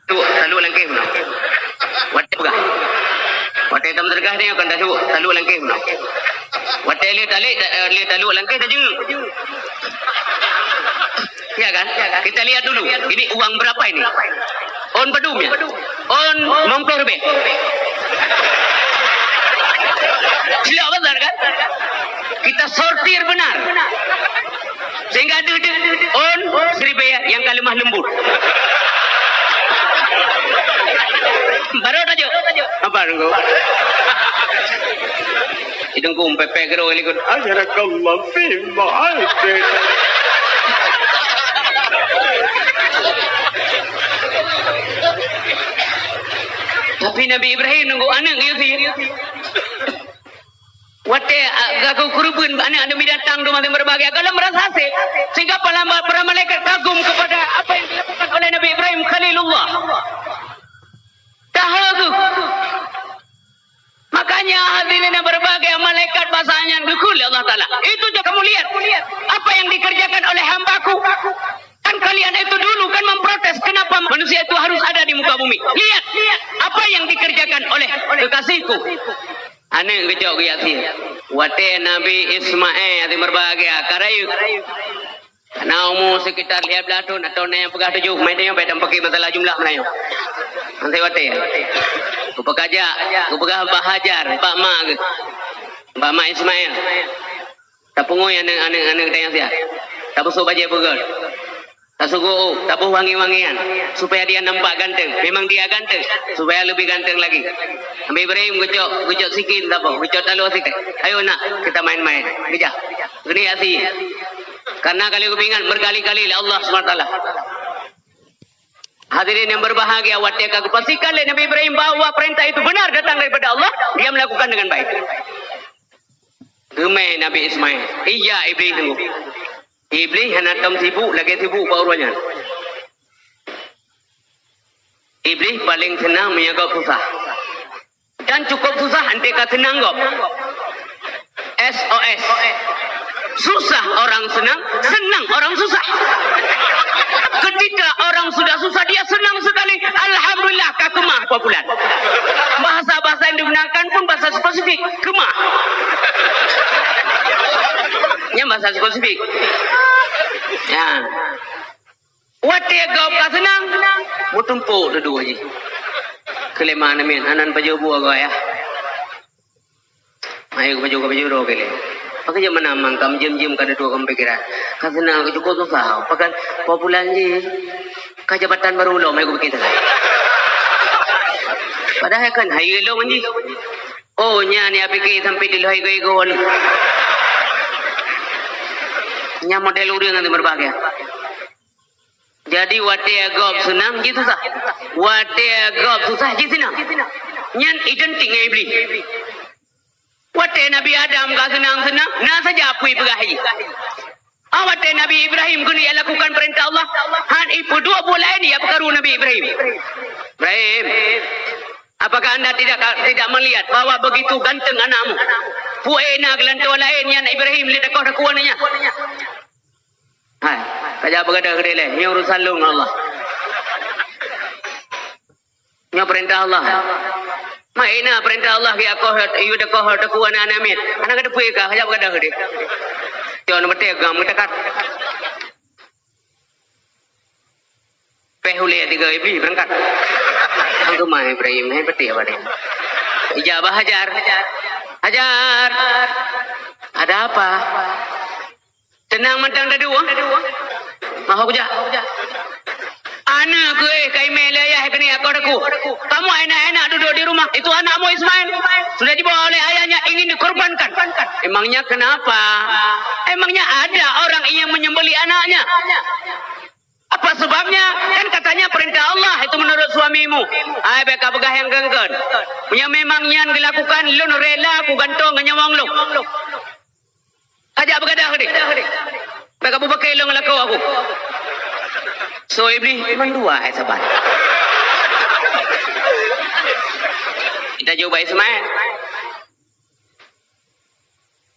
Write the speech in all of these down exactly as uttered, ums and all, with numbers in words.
Taluk, taluk langkah meunoe. Watèe peugah. Watèe tameuseudeukah nyoe kan taluk, taluk langkah meunoe. Watèe lheueh talek, ta-, eh, lheueh taluk langkah tajeuet. Ya kan? Kita lihat dulu, ini uang berapa ini? Ôn padum ya? Ôn lima puluh ribu. Silap betul kan? Kita sortir benar. Sehingga deuh-deuh ôn siribèe nyang ka lemah lembut. Baru tajok. Apa nunggu? Idengku pepek gero likot. Ajarakallah fi ma aitana. Tapi Nabi Ibrahim nunggu aneuk dia sih. Watèe, a, geukeureubeuen aneuk-aneuk binatang tu masih berbagai, kalau merasa asing, sehingga para, para malaikat kagum kepada apa yang dilakukan oleh Nabi Ibrahim Khalilullah. Tahe geuh. Makanya hadirin yang berbahagia, malaikat bahasanya dikheun lé Allah Taala. Itu je kamu lihat apa yang dikerjakan oleh hambaku. Kan kalian itu dulu kan memprotes kenapa manusia itu harus ada di muka bumi. Lihat apa yang dikerjakan oleh kekasihku. Aneuk geucok geuyak sie. Watèe Nabi Ismail hadirin berbahagia, ka rayeuk. Na umu sekitar lhèe blaih thôn atau na nyang peugah tujoh, meunan nyoe bèk tameupakè masalah jumlah meunan nyoe. Mantong watèe. Kupeukajak, kupeugah bak Hajar, bak mak geuh. Bak mak Ismail. Tapeungui aneuk-aneuk, aneuk geutanyoe siat. Tapeusôk bajèe peugöt. Tasugoe, taboh wangi-wangian, supaya dia nampak ganteng. Memang dia ganteng, supaya lebih ganteng lagi. Nabi Ibrahim geucok, geucok sikin, taboh, geucok taloe sikin. "Ayo nak, kita main-main." Geujak. Geuniyak sie. Karena kali geupeugah berkali-kali lé Allah Subhanahu wa Taala. Hadirin yang berbahagia, watèe ka geupastikan lé Nabi Ibrahim bahwa perintah itu benar datang daripada Allah, dia melakukan dengan baik. Geumè Nabi Ismail. Ija Iblih teunggu. Iblih hana tom sibuk lagèe sibuk bak uroe nyan. Iblih paleng seunang meunyoe gob susah. Dan cukup susah, enteuk ka seunang gob. S O S. Susah orang senang, senang orang susah. Ketika orang sudah susah, dia senang sekali. "Alhamdulillah, ka keumah, Pak Fulan." Bahasa-bahasa yang digunakan pun bahasa spesifik, keumah. Nyan bahasa spesifik. Ya. Watèe gob ka seunang, meutumpôk dudoe jih. Keu lé ma namiet, anan pajoh buah goe ya. Ayo, ka pajoh, ka pajoh droe keu lé. Pakon jeuet meunan mang ka meujeuem-jeuem ka dudoe lam pikiran. Ka seunang, ka cukup susah. Pakon Pak Fulan jih ka jabatan barô lom, ayo kupikir. Padahai kan hayeue lom jih. Oh, nyan nyang pike sampai dilhôi igoe-igoe nyoe. Nyan model ureueng nyang berbahagia. Jadi, watèe gob seunang, jih susah. Watèe gob susah, jih seunang. Nyan identik ngon Iblih. Watèe Nabi Adam ka seunang-seunang, na saja apui peugah jih. Ah, watèe Nabi Ibrahim keuneuk lakukan perintah Allah, han ipeuduek buet laén ya peukaru Nabi Ibrahim. "Ibrahim, apakah anda tidak, tidak melihat bahwa begitu ganteng anakmu? Peue na geulantoe laén nyan Ibrahim lé takoh takue nyan?" Hai, kajak beugadoh keudéh lé, nyoe urusan lôn ngon Allah. Nyoe peurintah Allah. Mak, ina peurintah Allah, geuyue akoh, geuyue akoh takue aneuk-aneuk miet. Hana kateupeue kah, kajak beugadoh keudéh. Cok neubeutée gam meudekat. Péh ulée tiga Iblih beurangkat. Angkeumah Ibrahim, hai peutéh apa dia? Ijak bah Hajar. Hajar. Ada apa? Teunang mantong dadu, ah. Maho kujak. Aneuk keuh, ka imé lé ayah keuneuk akoh takue. Kamu enak-enak duduk di rumah. Itu anakmu Ismail. Sudah dibawa oleh ayahnya ingin dikorbankan. Emangnya kenapa? Emangnya ada orang ingin menyembelih anaknya? Apa sebabnya? Kan katanya perintah Allah itu menurut suamimu. Hai, bèk kapeugah nyang keun-keun. Meunyoe memang nyan geulakukan, lôn rela kugantoe ngon nyawöng lôn. Kajak beugadoh deh. Bèk kapeupakè lôn lakoe aku. So Iblih, mandua hai saban. Kita jaweueb Ismail.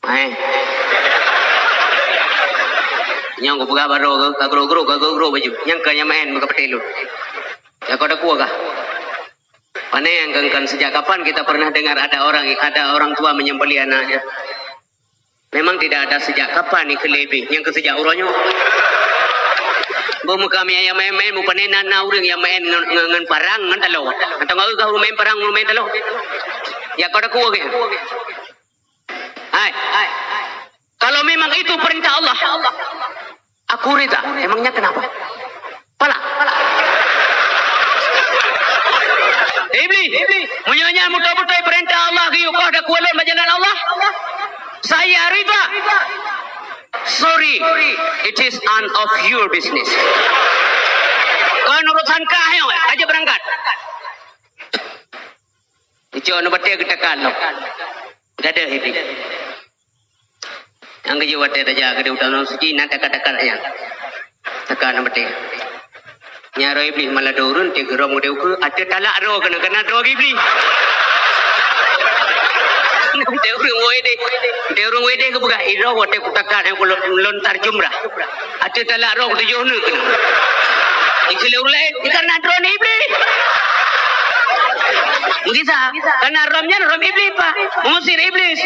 Hai. Nyang kupeugah baroe ka gro-gro, ka gro-gro baju. Nyang ka nyamaén meuka peuté lôn. Ya, kau dah kuah kah? Pane nyang kan, kan sejak kapan kita pernah dengar ada orang, ada orang tua menyembelih anaknya? Memang tidak ada sejak kapan ni kelebih, nyang keu sejak uroe nyoe. Boh muka mi nyang main-main, mupane na, na ureueng nyang main ngon, ngon, ngon parang, ngon taloe. Atau ngon ureueng main parang, ureueng main taloe. Ya, kau dah kuah ke? Hai, hai. Kalau memang itu perintah Allah, aku rida. Emangnya kenapa? Pala. Iblis, meunyoe nyan beutôi-beutôi perintah Allah geuyue koh dan kualon bak jalan Allah, saya rida. Sorry, it is none of your business. Kon urusan kah nyoe, aja berangkat. Ucok na batée geutakan lom. Gadoh Iblis. Nyang geujak watée tajak keu utang suci na takat-takat nyan. Takat na batée. Nyan roh Iblis malah dua ureueng teugeurong udée ukeue, ateueh talak droe keunan, keunan droe Iblis. Teu ureueng wédeh, teu ureueng wédeh geupeugah, "Idroe watée kutakat nyang lontar jumrah." Ateueh talak roh tujoh neuk keunoe. Ikeu lé ureueng laén, karena droe Iblis. Meugisa, karena rom nyan rom Iblis, Pak. Mengusir Iblis.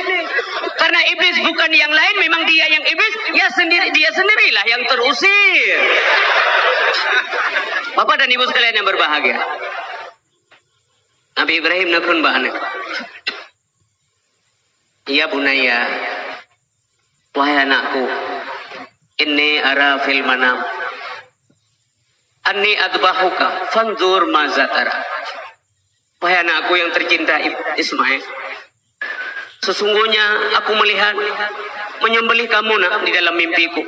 Karena Iblis bukan yang lain, memang dia yang Iblis, ya sendiri, dia sendirilah yang terusir. Bapak dan Ibu sekalian yang berbahagia. Nabi Ibrahim neukheun bak aneuk. Ya bunayya, wahai anakku, inni ara fil manam anni adbahuka fanzur maza tara. Wahai anakku yang tercinta Ib-, Ismail, sesungguhnya aku melihat menyembelih kamu nak di dalam mimpiku.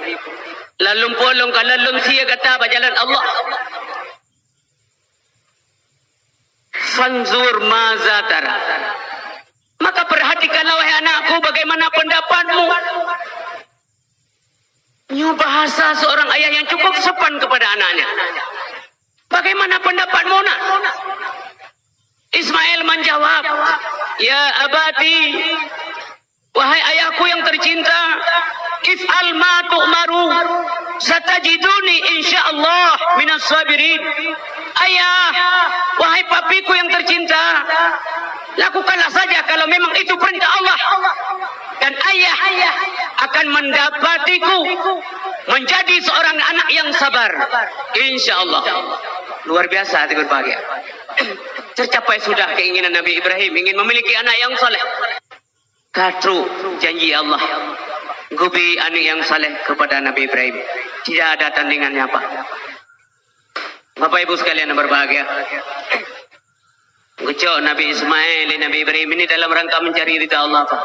Lalu lôn kalon lôn sie gata bak jalan Allah. Fanzur maza tara. Maka perhatikanlah, wahai anakku, bagaimana pendapatmu. Nyoe bahasa seorang ayah yang cukup sopan kepada anaknya. Bagaimana pendapatmu, nak? Ismail menjawab, "Ya abati, wahai ayahku yang tercinta, if'al ma tu'maru, satajiduni insyaallah minas sabirin." Ayah, wahai papiku yang tercinta, lakukanlah saja kalau memang itu perintah Allah. Dan ayah akan mendapatiku menjadi seorang anak yang sabar. Insya Allah. Luar biasa hati berbahagia. Tercapai sudah keinginan Nabi Ibrahim ingin memiliki anak yang saleh. Ka trok janji Allah. Geubri aneuk nyang saleh kepada Nabi Ibrahim. Tidak ada tandingannya, Pak. Bapak Ibu sekalian yang berbahagia, geucok Nabi Ismail lé Nabi Ibrahim ini dalam rangka mencari ridha Allah, Pak.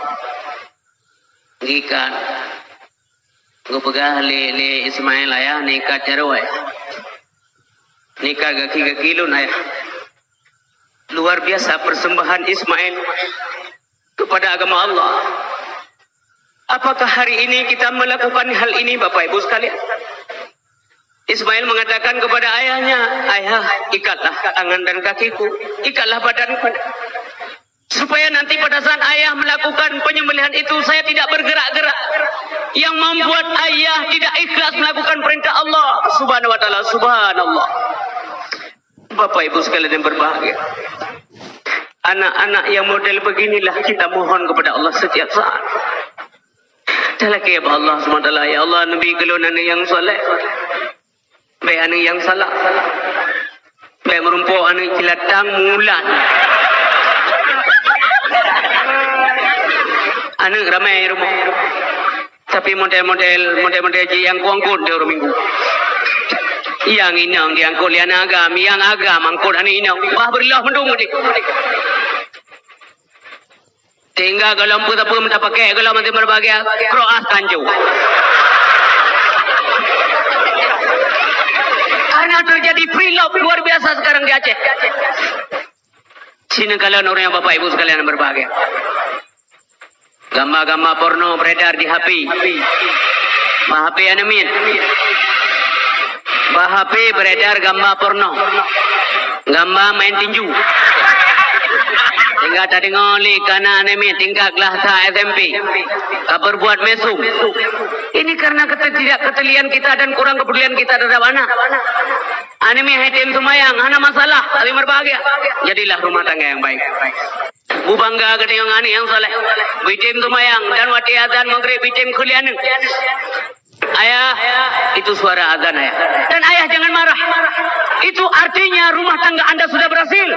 Geuikat. Geupeugah lé, lé Ismail, "Ayah, neuikat jaroe, Ayah. Neuikat gaki-gaki lôn, Ayah." Luar biasa persembahan Ismail kepada agama Allah. Apakah hari ini kita melakukan hal ini, Bapak Ibu sekalian? Ismail mengatakan kepada ayahnya, "Ayah, ikatlah tangan dan kakiku, ikatlah badanku. Supaya nanti pada saat ayah melakukan penyembelihan itu, saya tidak bergerak-gerak. Yang membuat ayah tidak ikhlas melakukan perintah Allah Subhanahu wa Ta'ala." Subhanallah. Bapak Ibu sekalian yang berbahagia, anak-anak yang model beginilah kita mohon kepada Allah setiap saat. Talakée bak Allah Subhanahu wa Ta'ala, "Ya Allah, neubi keu lôn aneuk nyang saleh. Bék aneuk nyang salak. Bék meurumpok aneuk cilatang mulan." Aneuk ramé rumoh. Tapi model-model, model-model jih nyang ku angkot di uroe Minggu. Nyang inong diangkot lé aneuk agam, nyang agam angkot aneuk inong. Bah, beureuloh meudong deh. Sehingga golom peue-peue meuta pakai golom masih berbahagia, kroas kanjo. Karena terjadi free love luar biasa sekarang di Aceh. Sini kalian orang yang Bapak Ibu sekalian yang berbahagia. Gambar-gambar porno beredar di H P. Bah H P aneuk miet. Bah H P beredar gambar porno. Gambar main tinju. Hingga tadeungoe lé kana aneuk miet tingkat kelas sa S M P ka berbuat mesum. Ini karena ketidakpedulian kita dan kurang kepedulian kita terhadap anak. Aneuk miet hai tem seumayang, hana masalah, tapi berbahagia. Jadilah rumah tangga yang baik. Bubangga geutanyoe ngon aneuk nyang saleh. Beutem seumayang dan watèe azan maghrib beutem keu lé aneuk. Ayah, itu suara azan ayah. Dan ayah jangan marah. Itu artinya rumah tangga anda sudah berhasil.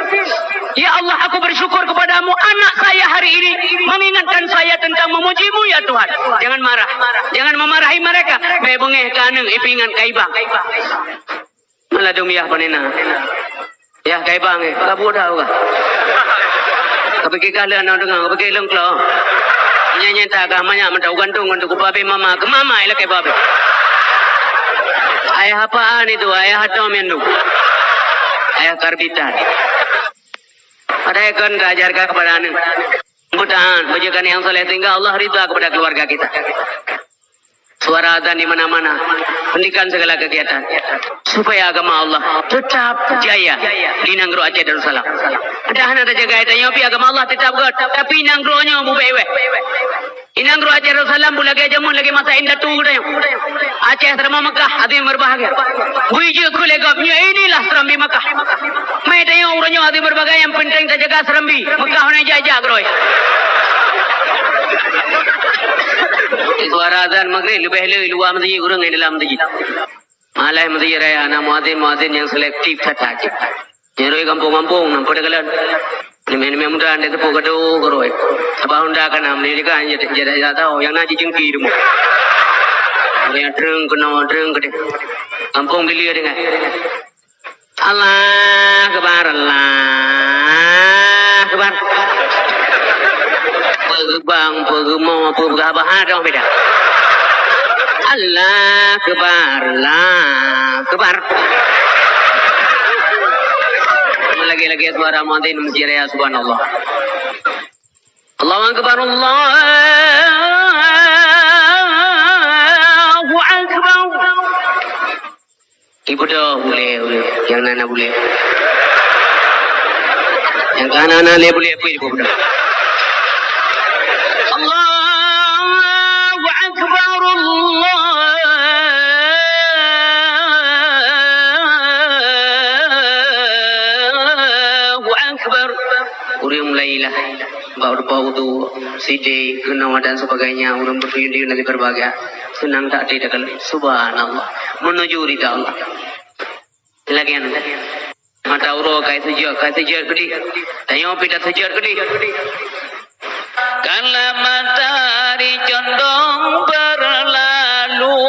Ya Allah, aku bersyukur kepadamu, anak saya hari ini mengingatkan saya tentang memujimu, ya Tuhan. Jangan marah. Jangan memarahi mereka. Bèk beungéh keu aneuk, ipeuingat keu ibang. Maladum yah panena. Yah keu ibang, eh, ka buet dah uroe. Ka pike kah lheueh aneuk deungoe, ka pike lôn klo. Nyan nyata kah manyak mantong gantong ngon teuk kupa be mama, keu mama ilakèe babe. Ayah apaan itu? Ayah atom nyan tu. Ayah karbitan. Padahai kon taajarkan kepada aneuk. Mudah-mudahan beujeuet aneuk nyang saleh sehingga Allah ridha kepada keluarga kita. Suara azan di mana-mana, hentikan segala kegiatan supaya agama Allah tetap jaya di nanggroe Aceh Darussalam. Padahai hana tajaga, tanyoe pih agama Allah tetap göt, tapi nanggroe nyoe bubé wéh. Di nanggroe Aceh Darussalam bu lagèe jameun lagèe masa indatu geutanyoe. Aceh seuramoe Mekah, até berbahagia. Bui jeuet keu lé gob nyoe, inilah Serambi Mekah. Meutanyoe uroe nyoe hana berbagai, nyang penting tajaga Serambi. Mekah hana jak-jak keudroe. Suara azan maghrib leubeh le luwa meuseujid ureueng nyang dalam meuseujid. Malah meuseujid raya na muazin-muazin nyang selektif that-that jih. Nyang rhoi gampông-gampông na peue teukalon. Neumè-neumè muda ndék teupeu gadoh keudroe. Sabab honda ka na meunyoe ka jeuet jeuet tau nyang na jijeuengki rumoh. Nyang treung keunoe treung keudeh. Gampông Bilia deungon. Allahu Akbar, Allahu Akbar. Peugeubang, peugeumô, peubeugah bahan dong beda. Allahu Akbar, Allahu Akbar. Lagi-lagi suara muadzin meuseujid raya, subhanallah. Allahu Akbar, Allahu Akbar. Ibu dah boleh, boleh. Yang nana boleh. Yang kanan nana boleh, boleh, ibu dah. Allahu Akbar, Allahu Akbar. Ureueng mulailah bak rupa udhu, sideh, keunoe dan sebagainya, ureueng beutuyun-tuyun dari berbagai. Seunang that di dalam. Subhanallah. Menuju ridha Allah. Lagi anu. Mata uroe kai seujeuet, kai seujeuet keudeh. Tanyoe pih taseujeuet keudeh. Kala matahari condong berlalu,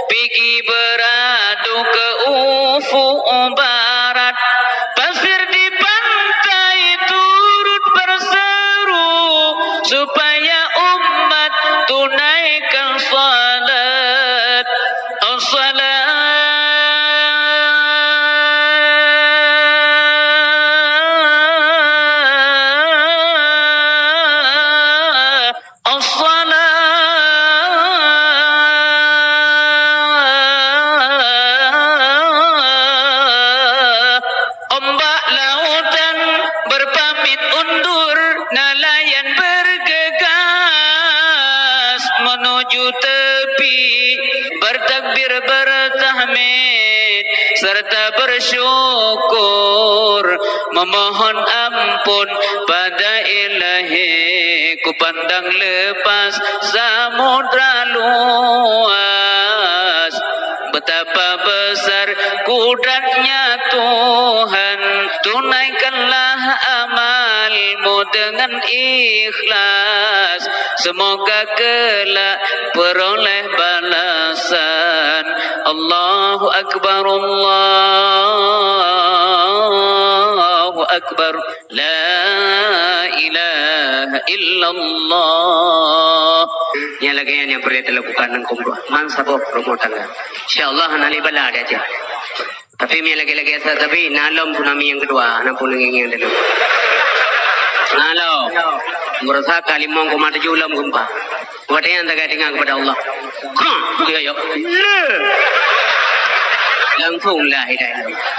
pigi beradu ke ufuk barat, pasir di pantai turut berseru, supaya umat tunaikan salat. As-salah, as-salah. Ombak lautan berpamit undur, nelayan bergegas menuju tepi, bertakbir, bertahmid, serta bersyukur, memohon ampun pada Ilahi. Ku pandang lepas samudra luas, betapa besar kudratnya Tuhan. Tunaikanlah amalmu dengan ikhlas, semoga kelak peroleh balasan. Allahu Akbar, Allahu Akbar, la ilaha illallah. Nyang lagèe nyan nyang peureulèe talakukan lam kumbah, man saboh rumoh tangga. Insya Allah hana lé bala di Aceh. Tapi mi lagèe-lagèe sa, tapi na lom tsunami nyang keudua, na pun lagèe nyang dalam. Na lom. Meurasa ka limong koma tujoh lom gempa. Watèe nyan tagai tinggai kepada Allah. Krak, dia yok. Langsung la ilaha illallah.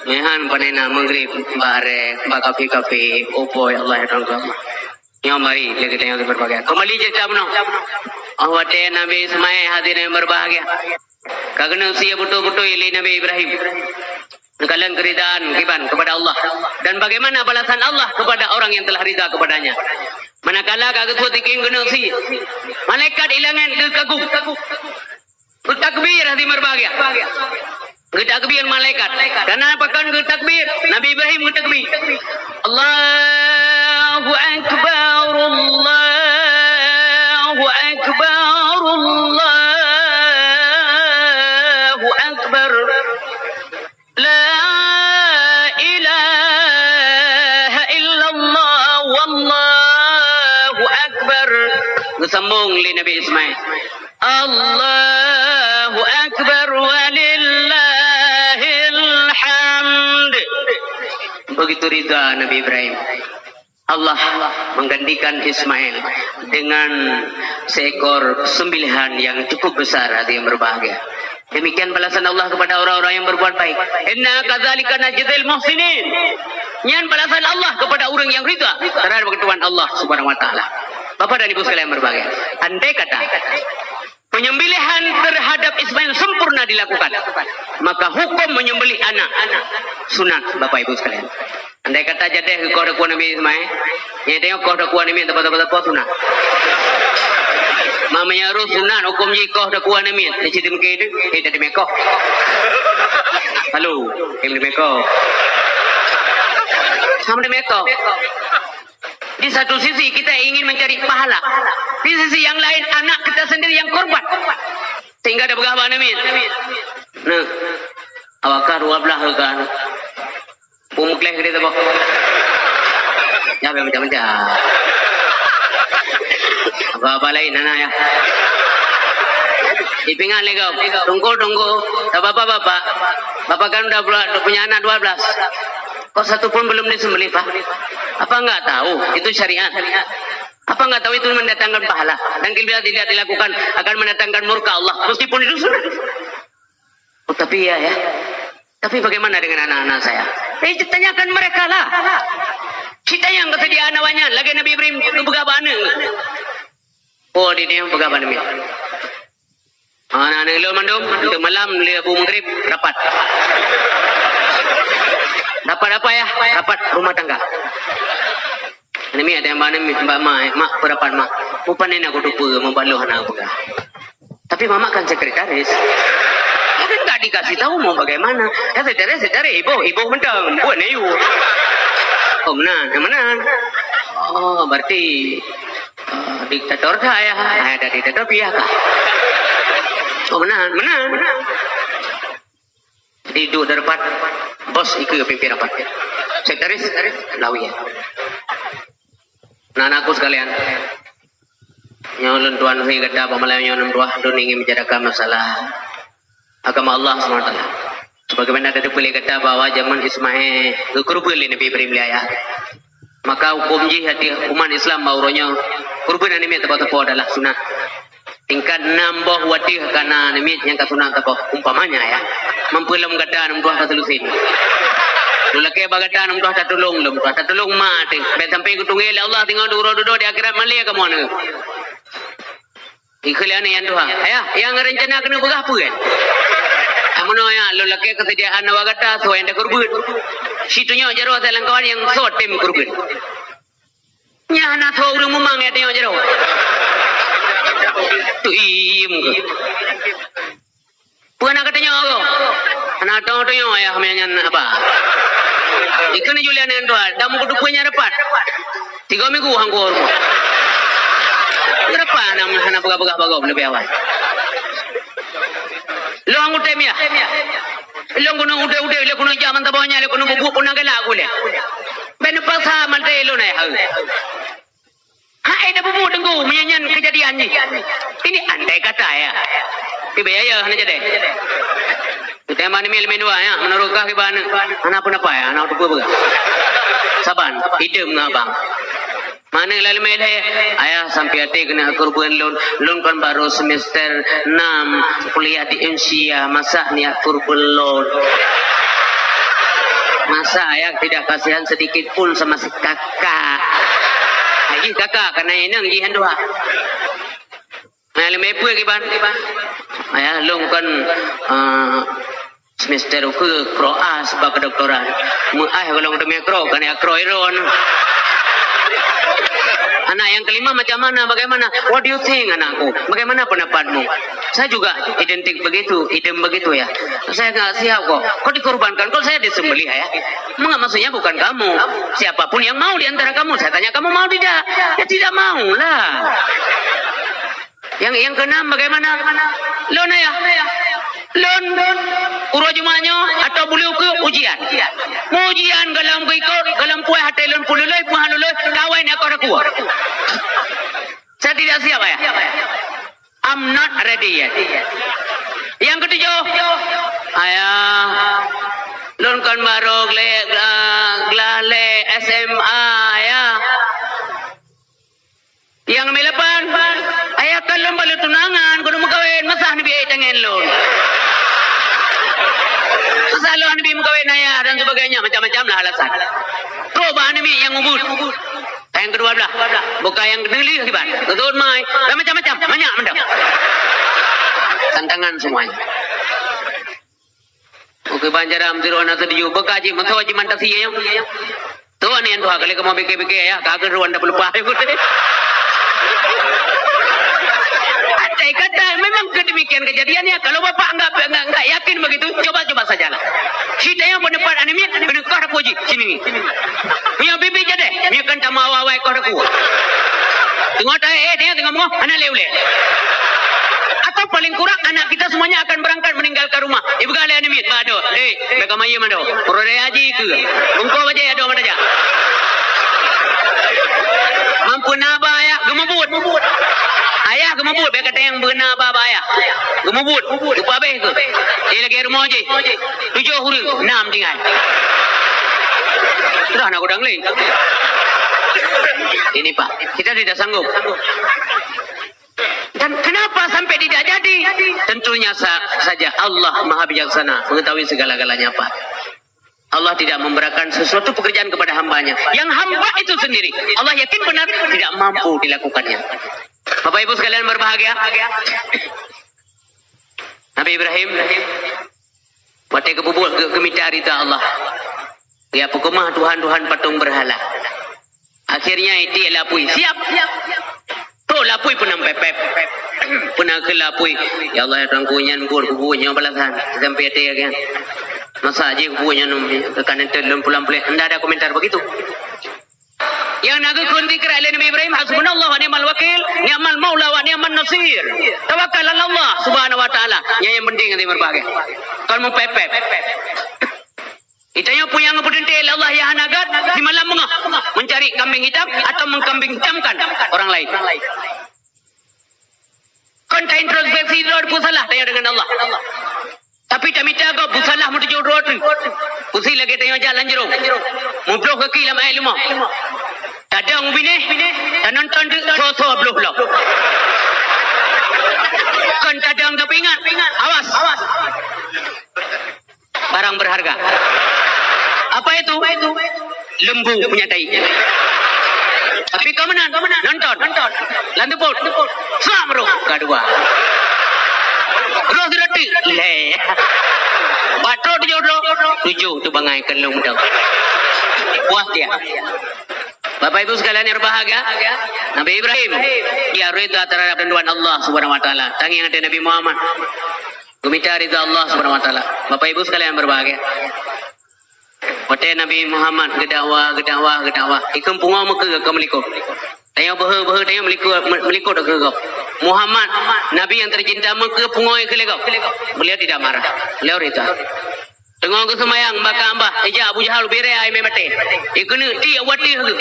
Meuhan pane na Maghrib, bareh, bak kafe-kafe, upôi Allah ya Tuhan Allah. Nyoe mari lé geutanyoe berbagai. Kembali cerita bunoe. Oh, watèe Nabi Ismail hadirin yang berbahagia. Ka geuneuk sie beutôi-beutôi lé Nabi Ibrahim. Neukalon keridaan kiban kepada Allah. Dan bagaimana balasan Allah kepada orang yang telah ridha kepadanya. Manakala ka geusuet tikim geuneuk sie. Malaikat ilangan geukagum. Geutakbir hati berbahagia. Geutakbir malaikat. Karena pakon geutakbir? Nabi Ibrahim geutakbir. Allahu Akbar, Allahu Akbar, Allahu Akbar. La ilaha illallah, wallahu akbar. Geusambong lé Nabi Ismail. Allahu akbar walillahil hamd. Begitu ridha Nabi Ibrahim. Allah menggantikan Ismail dengan seekor sembelihan yang cukup besar, hadirin yang berbahagia. Demikian balasan Allah kepada orang-orang yang berbuat baik. Inna kadzalika najzil muhsinin. Nyan balasan Allah kepada ureuëng yang ridha terhadap ketentuan Allah Subhanahu wa taala. Bapak dan Ibu sekalian berbahagia, andai kata penyembelihan terhadap Ismail sempurna dilakukan, maka hukum menyembelih anak sunat, Bapak Ibu sekalian. Andai kata jadeh geukoh dakua Nabi Ismail, nyan teuh koh dakua Nabi, tapa-tapa sunat. Mamanya roh sunat, hukum jih koh dakua Nabi, ni cit mungkin tu, eh, tadi mekoh. Halo, eh, tadi mekoh. Sama tadi mekoh. Di satu sisi kita ingin mencari pahala. Di sisi yang lain anak kita sendiri yang korban. Sehingga ada peugah bak Nabi. Nah, awakah dua belas kan. Pun meukleh gede teuboh. Ya, macam-macam. Apa-apa lain, anak ya. Dipingat lego. Tunggu, tunggu. Tak apa-apa, Bapak. Bapak kan udah bela-, udah punya anak dua belas. Kok satu pun belum disembelih, Pak? Apa enggak tahu? Itu syariat. Apa enggak tahu itu mendatangkan pahala? Dan bila tidak dilakukan, akan mendatangkan murka Allah. Meskipun itu sunat. Oh, tapi ya, ya. Tapi bagaimana dengan anak-anak saya? Eh, tanyakan mereka lah. Kita yang kesediaan awaknya, lagi Nabi Ibrahim, itu peugah bak aneuk. Oh, di dia peugah bak Nabi. Anak-anak lôn mandum, untuk malam, lé Abu Maghrib, rapat. Rapat apa ya? Rapat rumah tangga. Nami ada yang mana, Mbak Mak, eh, Mak, pendapat Mak. Bukan ni nak kutupa, membaloh anak aku dah. Tapi Mamak kan sekretaris. Mungkin tak dikasih tahu mau bagaimana. Ya, sekretaris, sekretaris, ibu, ibu mentang, buat nayu. Oh, meunan, meunan. Oh, berarti, eh, diktator kah ya? Eh, ada diktator pihak kah? Oh, meunan, meunan. Jadi, duek di rapat, bos ikeu pimpin rapat. Sekretaris, lawyer. Nah, anakku sekalian, nyoe lôn tuan hei gata bak malam nyoe nem tuah, lôn ingin bicarakan masalah agama Allah subhanahu wa taala. Sebagaimana ada dipilih gata bahwa zaman Ismail geukurban lé Nabi Ibrahim lé ayah. Maka hukum jih ateueh umat Islam bak uroe nyoe, kurban aneuk miet teupeu-teupeu adalah sunat. Tingkat nam boh watèe kana aneuk miet nyang ka sunat teupeu, umpamanya ya. Mampu lom gata nam tuah ka seulusin. Lôn lakèe bak gata nam tuah tatulông lom tuah, tatulông mak teuh. Bèk sampai geutunggèe lé Allah teungoh dudoe-dudoe di akhirat malèe kamoe neu. Ikheun lé aneuk nyan tuha, "Ayah, nyang rencana keuneuk peugah peue?" "Amoe nyoe, Ayah, lôn lakèe keusediaan awak gata, soe nyang takurban. Situnyok jaroe salah kawan nyang soe tem kurban." Nyan hana soe ureueng mumang nyang tunyok jaroe. Tuiem keuh. Peue na geutunyok keuh? Hana tatunyok, Ayah, meunan nyan haba. Ikheun lé Julian nyan tuha, dak meukeudeuh peue nyang rapat. Tiga minggu hangko rumoh. Kenapa hana, hana peugah-peugah bak gob leubeh awai? Lôn hana kutem ya. Lôn keuneuk udeb-udeb, lôn keuneuk jak mantong bak nyan, lôn keuneuk bubuet pun na galak ulèe. Bèk neupaksa maté lôn, eh, hai. Hai, dak bubuet teungku, meunyan nyan keujadian jih. Ini andai kata ya. Tapi ya, ya, hana jadi. Kita yang bani mil, mil dua ya, menurut kah kiban, hana apa-apa ya, hana apa-apa. Saban, hidup ngon abang. Mana lalu mele, ayah sampai hati keuneuk kurban lôn, lôn kan baru semester enam kuliah di Indonesia, masa niat kurban lôn. Masa ayah tidak kasihan sedikit pun sama si kakak? Jih kakak kana inong jih han dua. Nah, leumeh peue kiban? Ayah lôn kan, eh, semester ke kroa sebab kedoktoran. Meu'ah golom teumé kro, kan ya kro iron. Anak yang kelima macam mana? Bagaimana? What do you think, anakku? Bagaimana pendapatmu? Saya juga identik begitu, idem begitu ya. Saya nggak siap kok. Kok dikorbankan? Kok saya disembelih ya? Enggak, maksudnya bukan kamu. Siapapun yang mau di antara kamu, saya tanya kamu mau tidak? Ya tidak mau lah. Yang, yang keenam bagaimana? Lôn ayah. Lôn uroe Jumat nyoe atau buleuen ukeue ujian. Ujian golom keu ikot, golom puas até lôn peululoi, peululoi, kawai ngon koh takue. Saya tidak siap, ayah. I'm not ready yet. Yang ketujuh, ayah, lôn kan baru gleh, gla-, glah lé S M A, ayah. Yang nomor lapan, ayah kan lôn baru tunangan, kudu meukawen, masa neubi tangen lôn. Masa lôn neubi meukawen ayah dan sebagainya, macam-macam lah alasan. Trok bak aneuk miet nyang ubit. Yang kedua belah, bukan yang kedua lih akibat. Betul mai, dan macam-macam, banyak benda. Tantangan semuanya. Oke, banjaram tiru anak setuju. Bukan cik, masa cik mantap sih ya. Tuan yang dua kali kamu pikir-pikir ya, kagak ruan dah pelupa. Andai kata memang kedemikian kejadiannya, kalau bapak enggak, enggak, enggak yakin begitu, coba-coba sajalah. Kita yang pendapat aneuk miet, kena kah aku ji, sini ni. Punya bibi jadi, dia kan tak mau awai kah aku. Tengok tak, eh, dia tengok mau, anak leh uleh. Atau paling kurang anak kita semuanya akan berangkat meninggalkan rumah. Ibu kali aneuk miet, bado, dek, mereka mayem ado. Orang raya haji ke? Bungkuk aja ya, dua mata aja. Mampu naba ya, gemebut. Ayah gemebut, biar kata yang beuna ba, ba ayah. Gemebut, lupa habis ke? Dia lagi rumah je. Tujuh hurung, enam tinggal. Sudah nak godang lagi. Ini, Pak, kita tidak sanggup. Dan kenapa sampai tidak jadi? Tentunya sa-, saja Allah Maha Bijaksana, mengetahui segala-galanya, Pak. Allah tidak memberikan sesuatu pekerjaan kepada hambanya. Yang hamba itu sendiri, Allah yakin benar tidak mampu dilakukannya. Bapak Ibu sekalian berbahagia, Nabi Ibrahim, watée geububuet geu-, geumita ridha Allah, ya peukeumah tuhan-tuhan patung berhala. Akhirnya iti lapui, siap. Tuh lapui pernah pepep. Pernah ke lapui. Ya Allah, ya Tuhanku, nyan buat kubu nyawa balasan. Sampai hati ya kan. Masa aja kubu nyan ke kanan telun pulang pelik. Ndak ada komentar begitu. Yang nak kunti kerak Nabi Ibrahim, hasbunallah wa ni'mal wakil, ni'mal maula wa ni'man nasir. Tawakal Allah Subhanahu wa taala. Yang, yang penting nanti berbahagia. Kalau mau pepep. Itanyoe peue nyang geupeuteuntèe lé Allah nyang hana gèt di malam beungoh, mencari kambing hitam atau mengkambing hitamkan orang lain. Kon ta introspeksi droe peue salah tanyoe deungon Allah. Tapi tamita gob peue salah meutujoh droe teuh. Peue si lagèe tanyoe jalan jroh. Mubloh gaki lam aèng leumo. Tadong binéh, tanonton teuk soe-soe bloh lom. Kon tadong tapi ingat, awas. Barang berharga. Apa itu? Lembu punya tai. Tapi kau menang, nonton. Lantu pun. Sam roh kedua. Roh sudah tu. Leh. Batrok tujuh roh. Tujuh tu bangai kelung tu. Puas dia. Bapak Ibu sekalian yang berbahagia, Nabi Ibrahim dia rida terhadap rinduan Allah Subhanahu wa taala. Tangieng ate Nabi Muhammad. Geumita ridha Allah Subhanahu wa taala. Bapak Ibu sekalian yang berbahagia. Watèe Nabi Muhammad geudakwah, geudakwah, geudakwah, ikheun pungo meukeue keu meulikot. Tanyoe beuhe-beuhe tanyoe meulikot, meulikot keu gob. Muhammad, Nabi yang tercinta meukeue pungo keu lé gob. Beliau tidak marah. Beliau ridha. Teungoh geuseumayang bak Ka'bah, ijak Abu Jahal ubé raya ai mé maté. Ikeuneuk tiek watèe geuh.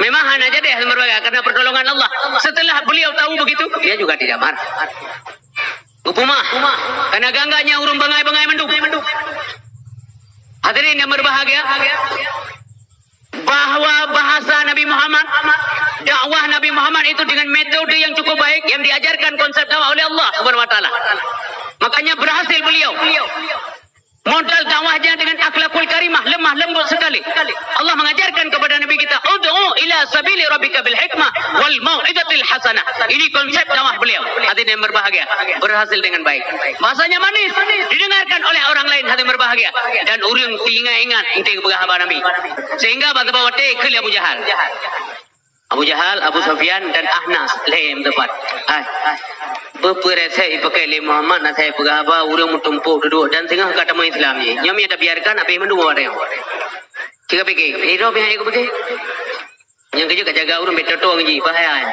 Memang hana jadi meuraya karena pertolongan Allah. Setelah beliau tahu begitu, dia juga tidak marah. Geupumah. Karena gangga nyan ureueng bangai-bangai mandum. Hadirin yang berbahagia, bahwa bahasa Nabi Muhammad, dakwah Nabi Muhammad itu dengan metode yang cukup baik yang diajarkan konsep dakwah oleh Allah Subhanahu wa taala. Makanya berhasil beliau. Modal dakwahnya dengan akhlakul karimah, lemah lembut sekali. Allah mengajarkan kepada Nabi kita, "Ud'u ila sabili rabbika bil hikmah wal mau'izatil hasanah." Ini konsep dakwah beliau. Hadirin yang berbahagia, berhasil dengan baik. Bahasanya manis, didengarkan oleh orang lain, hadirin berbahagia. Dan ureuëng ingat-ingat, inti peugah haba Nabi. Sehingga bak saboh watée kheun lé Abu Jahal. Abu Jahal, Abu Sufyan, dan Ahnas lhée meuteumpat. Hai, beupeurasai ipakai lé Muhammad, na sai peugah haba ureuëng meutumpôk dudoe dan singoh ka tamong Islam jih. Nyoe meunyo tabiarkan, habéh mandum awak nyoe. Cit ka pike, sidroe pih hana kupike. Nyang keujeuet ka jaga ureuëng, bèk totong jih, bahaya.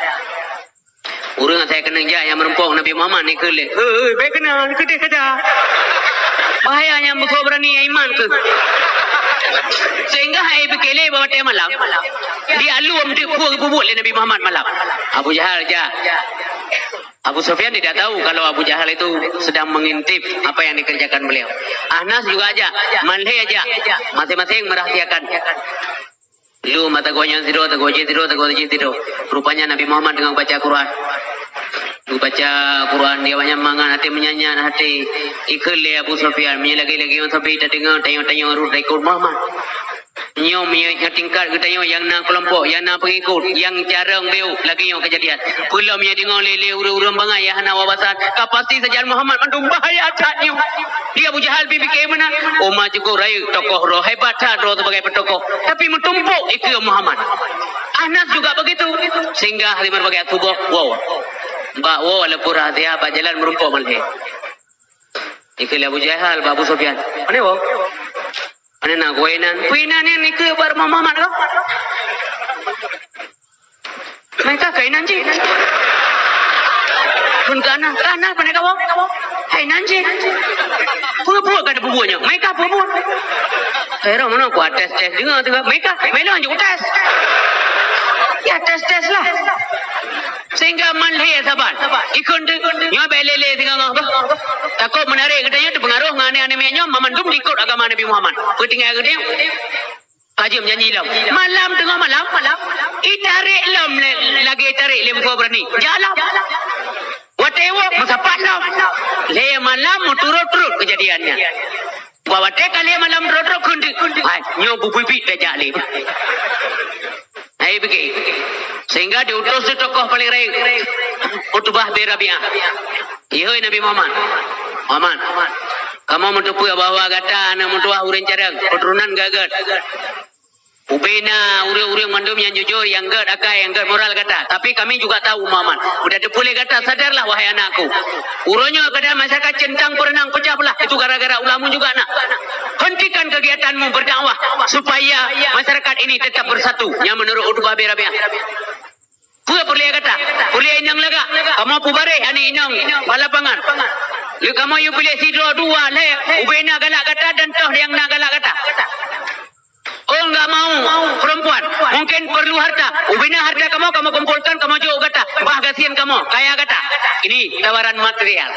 Ureuëng asai keunong jak nyang meurumpok Nabi Muhammad ni keu lé. Hei, hei, bèk keunan, keudeh saja. Bahaya nyang beusoe beurani iman keuh. Sehingga hai pike lé bak watée malam. Di alue meuteuk peue geupubuet lé Nabi Muhammad malam. Abu Jahal jak. Abu Sufyan tidak tahu kalau Abu Jahal itu sedang mengintip apa yang dikerjakan beliau. Ahnas juga jak, Malhé jak. Masing-masing merahasiakan. Lu mata geuh nyan sidroe, teugeuh jih sidroe, teugeuh jih sidroe. Rupanya Nabi Muhammad teungoh baca Quran. Baca Quran, di awak nyan mangat até, meunyan-nyan até. Ikheun lé Abu Sufyan, meunyoe lagée-lagée nyoe sabe tadeungoe, tanyoe-tanyoe rhot taikot Muhammad. Nyoe meunyoe nyang tingkat geutanyoe nyang na keulompok, nyang na peungikot, nyang carông beu lagée nyoe keujadian. Peulom nyang deungoe lé, lé ureuëng-ureuëng bangai nyang hana wawasan, ka pasti sajan Muhammad mandum, bahaya that nyoe. Di Abu Jahal pih pike meunan, uma cukup rayeuk tokoh droe, hebat that droe sebagai peutokoh, tapi meutumpôk ikeue Muhammad. Ahnas juga begitu, sehingga hadirin berbahagia suboh woe. Bak woe walaupun rahsia, bak jalan meurumpok Malhé. Ikheun lé Abu Jahal bak Abu Sufyan. Pane woe? Pane na keuinan? Keuinan nyan ikheun bak rumoh Muhammad kah? Meuka keuinan cit. Pun kana, kana pane kawoe? Hai nan cit. Peue-peue ka teupeue nyoe? Meuka peue-peue? Hai roh meunoe kuates-tes deungoe teuka. Meuka, meunoe hanjeuet kuates. Ya tes-tes lah. Sehingga Malhé saban. Ikheun teuh, nyoe bèk lé-lé singoh bah. Takot meunarek geutanyoe teupeungaroh ngon aneuk-aneuk miet nyoe, mandum diikot agama Nabi Muhammad. Peutinggai geutanyoe. Ka jeuem nyanyi lom. Malam, teungoh malam, malam. Itarek lom lé, lagée itarek lé musoh beurani. Jak lom. Watée woe, meusapat lom. Lhée malam, meuturot-turot keujadian nyan. Bak watée ka lhée malam droe-droe kheun teuk, hai, nyoe bubui-bit tajak lé. Hai, beuke. Sehingga diutus lé tokoh paléng rayeuk, Utbah bin Rabi'ah. Ihôi Nabi Muhammad. Muhammad, kamoe meuteupeue bahwa gata aneuk meutuwah ureuëng carông, keuturonan geuh-geuh. Ubena ureuëng-ureuëng mandum nyang jujur, nyang gét akai, nyang gét moral gata. Tapi kami juga tahu, Muhammad. Udah teupeue lé gata, sadarlah, wahai anakku. Uroe nyoe keadaan masyarakat centang perenang pecah belah. Itu gara-gara ulama juga nak. Hentikan kegiatanmu berdakwah supaya masyarakat ini tetap bersatu. Yang menurut Utbah bin Rabi'ah. Peue peureulée gata? Peureulée inong lagak. Kamoe pubareh aneuk inong bak lapangan. Lé kamoe yue piléh sidroe dua lhée, ubena galak gata dan toh nyang na galak gata. Oh, enggak mau perempuan. Mungkin perlu harta. Ubena harta kamoe, kamoe kumpulkan, kamoe jok gata. Bah gasien kamoe, kaya gata. Ini tawaran material.